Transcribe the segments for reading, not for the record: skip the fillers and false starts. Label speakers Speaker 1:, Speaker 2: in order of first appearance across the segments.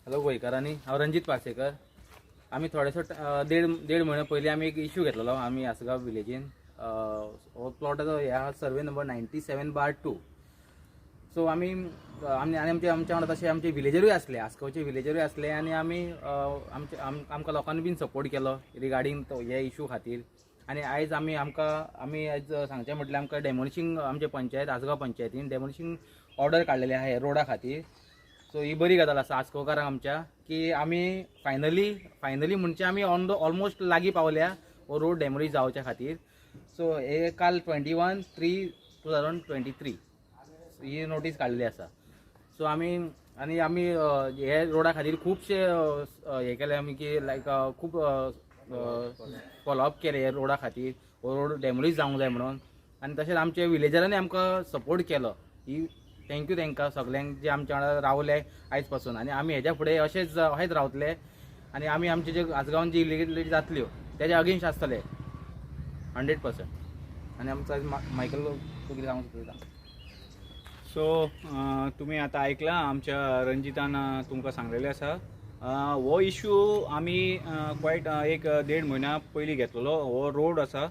Speaker 1: Hello गोंयकारांनी, हांव रंजीत पार्सेकर. आमी थोडेसो देड देड म्हयनो पयलीं आमी एक इशू घेतलेलो आमी आसगांव विलेजीन. हो प्लॉटाचो हे आहा सर्वे नंबर 97/2. सो आमी आमी आनी आमचे आमच्या वांगडा तशे आमचे विलेजरूय आसले, आसगांवचे विलेजरूय आसले आनी आमी आमचे आमकां लोकांनी बीन सपोर्ट केलो रिगार्डींग तो हे इशू खातीर. आनी आयज आमी आमकां आमी आयज सांगचें म्हटल्यार आमकां डेमोलिशींग आमचे पंचायत आसगांव पंचायतीन डेमोलिशींग ऑर्डर काडलेली आहा हे रोडा खातीर. सो ही बरी गजाल आसा आसगांवकारांक आमच्या की आमी फायनली फायनली म्हणजे आमी ऑन the almost लागीं पावल्या हो रोड डेमोलिश जावच्या खातीर. सो हे काल 21/3/2023 ही नोटीस काडलेली आसा. सो आमी आनी आमी हे रोडा खातीर खुबशे हे केले आमी की लायक खूब फॉलोअप केले हे रोडा खातीर, हो रोड डेमोलिश जावंक जाय म्हणून. आनी तशेंच आमचे विलेजरांनी आमकां सपोर्ट केलो, ही thank you तांकां सगल्यांक जे आमच्या वांगडा रावले आयज पासून. आनी आमी हेज्या फुडें अशेंच अशेंच रावतले आनी आमी आमचे जे आसगांवान जी इलिगलिटी जातल्यो तेज्या अगेन्स्ट आसतले 100%. आनी आमचो आयज मायकल, तूं कितें सांगूंक सोदता?
Speaker 2: सो तुमी आतां आयकलां आमच्या रंजितान तुमकां सांगलेलें आसा. हो इशू आमी क्वायट एक देड म्हयन्या पयलीं घेतलेलो. हो रोड आसा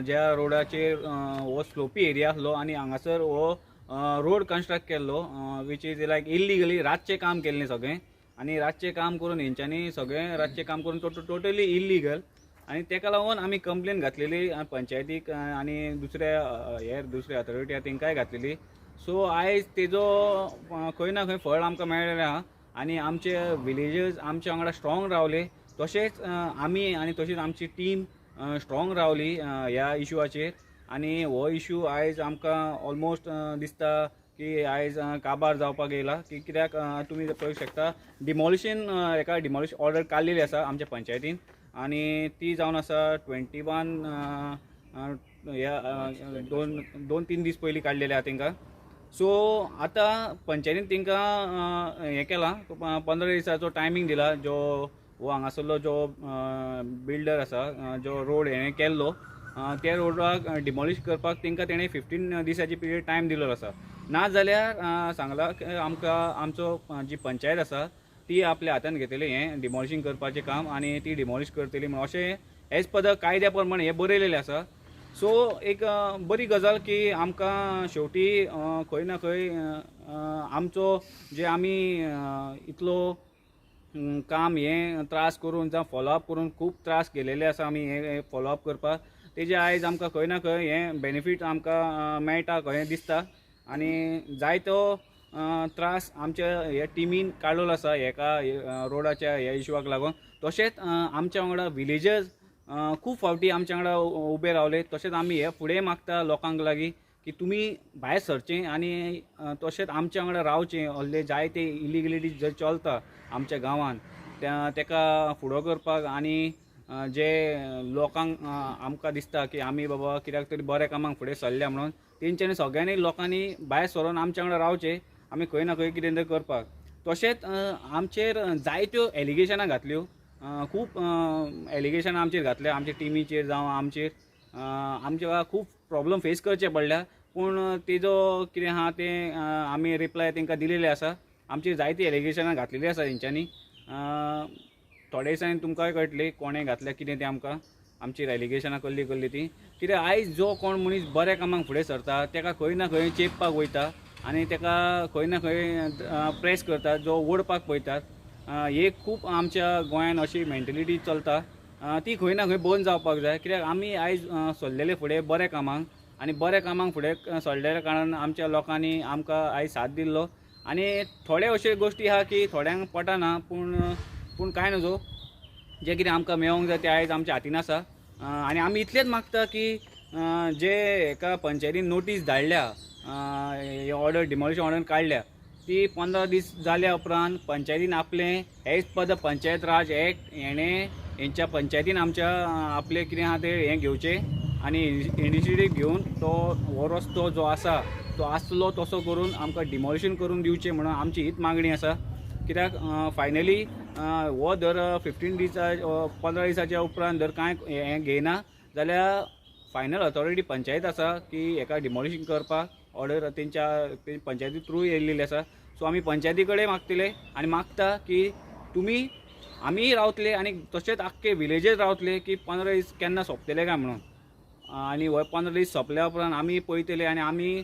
Speaker 2: ज्या रोडाचेर हो स्लोपी एरिया आसलो आनी हांगासर हो रोड कन्स्ट्रक्ट केल्लो which is like illegally. रातचें काम केल्लें सगळें आनी रातचें काम करून हेंच्यांनी सगळें रातचें काम करून टोटली इल्लीगल. आनी तेका लागून आमी कंप्लेन घातलेली पंचायतीक आनी दुसऱ्या हेर दुसरे अथॉरिटी आहा तेंकांय घातलेली. सो आयज तेजो खंय ना खंय फळ आमकां मेळ्ळेलें आहा आनी आमचे विलेजर्स आमच्या वांगडा स्ट्रॉंग रावले. तशेंच आमी आनी तशीच आमची टीम स्ट्रॉंग रावली ह्या इशूआचेर. आनी हो इशू आयज आमकां ऑलमोस्ट दिसता की आयज काबार जावपाक येयला की कित्याक तुमी पळोवंक शकता डिमॉलिशन एका डिमॉलिश ऑर्डर काडलेली आसा आमच्या पंचायतीन आनी ती जावन आसा 21 ह्या दोन दोन तीन दीस पयलीं काडलेले आहा तेंकां. सो आतां पंचायतीन तेंकां हें केलां, 15 दिसाचो टायमींग दिला. जो हो हांगासरलो जो बिल्डर आसा जो रोड हेणें केल्लो त्या रोडाक डिमॉलिश करपाक तेंकां तेणें 15 दिसाची पिरियड टायम दिल्लो आसा. ना जाल्यार सांगलां आमकां आमचो जी पंचायत आसा ती आपल्या हातान घेतली हें डिमॉलिशींग करपाचें काम आनी ती डिमॉलिश करतली म्हणून अशें एज पर the कायद्या प्रमाणे हें बरयलेलें आसा. सो एक बरी गजाल की आमकां शेवटी खंय ना खंय आमचो जे आमी इतलो काम हें त्रास करून जावं फॉलोअप करून खूब त्रास केलेले आसा आमी हें फॉलोअप करपाक, तेजे आयज आमकां खंय ना खंय हें बेनिफीट आमकां मेळटा खंय दिसता. आनी जायतो त्रास आमच्या ह्या टिमीन काडलेलो आसा हेका रोडाच्या ह्या इशूआक लागून. तशेंच आमच्या वांगडा विलेजर्स खूब फावटी आमच्या वांगडा उबे रावले. तशेंच आमी हे फुडें मागता लोकांक लागीं की तुमी भायर सरचें आनी तशेंच आमच्या वांगडा रावचें. असले जायते इलिगलिटी जर चलता आमच्या गांवांत तेका फुडो करपाक आनी जे लोकांक आमकां दिसता की आमी बाबा कित्याक तरी बऱ्या कामाक फुडें सरल्या म्हणून तेंच्यांनी सगळ्यांनी लोकांनी भायर सरोन आमच्या वांगडा रावचें, आमी खंय ना खंय कितें तरी करपाक. तशेंच आमचेर जायत्यो एलिगेशनां घातल्यो, खूब एलिगेशनां आमचेर घातल्या, आमच्या टिमीचेर जावं आमचेर आमच्या खूब प्रॉब्लम फेस करचे पडल्या. पूण तेजो कितें आहा तें आमी रिप्लाय तेंकां दिलेले आसा. आमचेर जायतीं एलिगेशनां घातलेलीं आसा तेंच्यांनी. थोडे दिसांनी तुमकांय कळटलें कोणें घातल्या कितें तें आमकां आमचेर एलिगेशनां कसली कसली ती. कित्याक आयज जो कोण मनीस बऱ्या कामाक फुडें सरता तेका खंय ना खंय चेपपाक वयता आनी तेका खंय ना खंय प्रेस करतात, जो ओडपाक पळयतात. हे खूब आमच्या गोंयान अशी मेंटेलिटी चलता, ती खंय ना खंय बंद जावपाक जाय. कित्याक आमी आयज सरलेले फुडें बऱ्या कामाक आनी बऱ्या कामाक फुडें सरलेल्या कारणान आमच्या लोकांनी आमकां आयज साथ दिल्लो. आनी थोडे अश्यो गोश्टी आहा की थोड्यांक पटना, पूण पूण कांय नजो, जें कितें आमकां मेळोंक जाय तें आयज आमच्या हातीन आसा. आनी आमी इतलेंच मागता की जे एका पंचायतीन नोटीस धाडल्या, ऑर्डर डिमॉलिशन ऑर्डर काडल्या, ती 15 दीस जाल्या उपरांत पंचायतीन आपलें as per the Panchayat Raj act हेणें हेंच्या पंचायतीन आमच्या आपलें कितें आहा तें हें घेवचें आनी इनिशिएटीव घेवन तो हो रस्तो जो आसा तो आसलो तसो करून आमकां डिमॉलिशन करून दिवचें म्हणून आमची हीच मागणी आसा. कित्याक फायनली हो जर 15 दिसा 15 दिसाच्या उपरांत जर कांय हें घेयना जाल्यार फायनल ऑथॉरिटी पंचायत आसा की हेका डिमॉलिशन करपाक ऑर्डर तेंच्या पंचायती थ्रू येयल्ली आसा. सो आमी पंचायती कडेन मागतले आनी मागता की तुमी आमी रावतले आनी तशेंच आख्खे विलेजीर रावतले की 15 दीस केन्ना सोंपतले काय म्हणून. आनी हो 15 दीस सोंपल्या उपरांत आमी पळयतले आनी आमी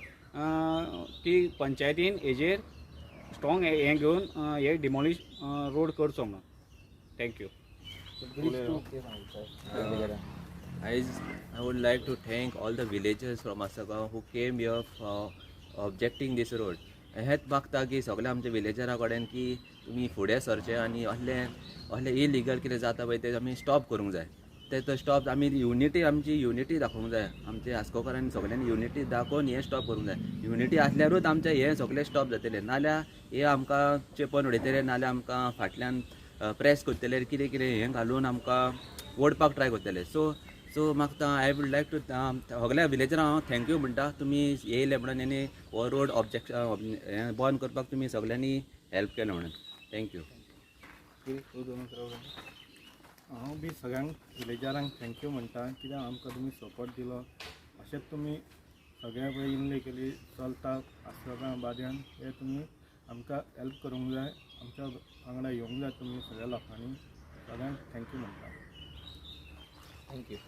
Speaker 2: की पंचायतीन हेजेर स्ट्रॉंग हें घेवन हे डिमॉलिश रोड करचो म्हणून. Thank you.
Speaker 3: I would like to thank all the villagers from Assagao who came here for objecting this road. हेंच मागता की सगळ्या आमच्या विलेजरा कडेन की तुमी फुडें सरचें आनी असलें असलें इलिगल कितें जाता पळय तें आमी स्टॉप करूंक जाय. ते तो स्टॉप आमी युनिटी, आमची युनिटी दाखोवंक जाय. आमचे आस्कोकारांनी सगळ्यांनी युनिटी दाखोवन हें स्टॉप करूंक जाय. युनिटी आसल्यारूच आमचें हें सगळें स्टॉप जातलें, नाल्यार हे आमकां चेपन उडयतले, नाल्यार आमकां फाटल्यान प्रेस करतले, कितें कितें हें घालून आमकां ओडपाक ट्राय करतले. सो सो म्हाका I would like to सगल्या विलेजरांक हांव thank you म्हणटा, तुमी येयले म्हणून आनी हो रोड ऑब्जेक्शन बंद करपाक तुमी सगल्यांनी हेल्प केलें म्हणून. Thank you.
Speaker 4: हांव बी सगळ्यांक विलेजरांक thank you म्हणटा, कित्याक आमकां तुमी सपोर्ट दिलो. अशेंच तुमी सगळ्या पळय इल्ली चलता आसतना बाद्यान हे तुमी आमकां हेल्प करूंक जाय, आमच्या वांगडा येवंक जाय तुमी सगळ्या लोकांनी. सगळ्यांक thank you म्हणटा.
Speaker 1: Thank you.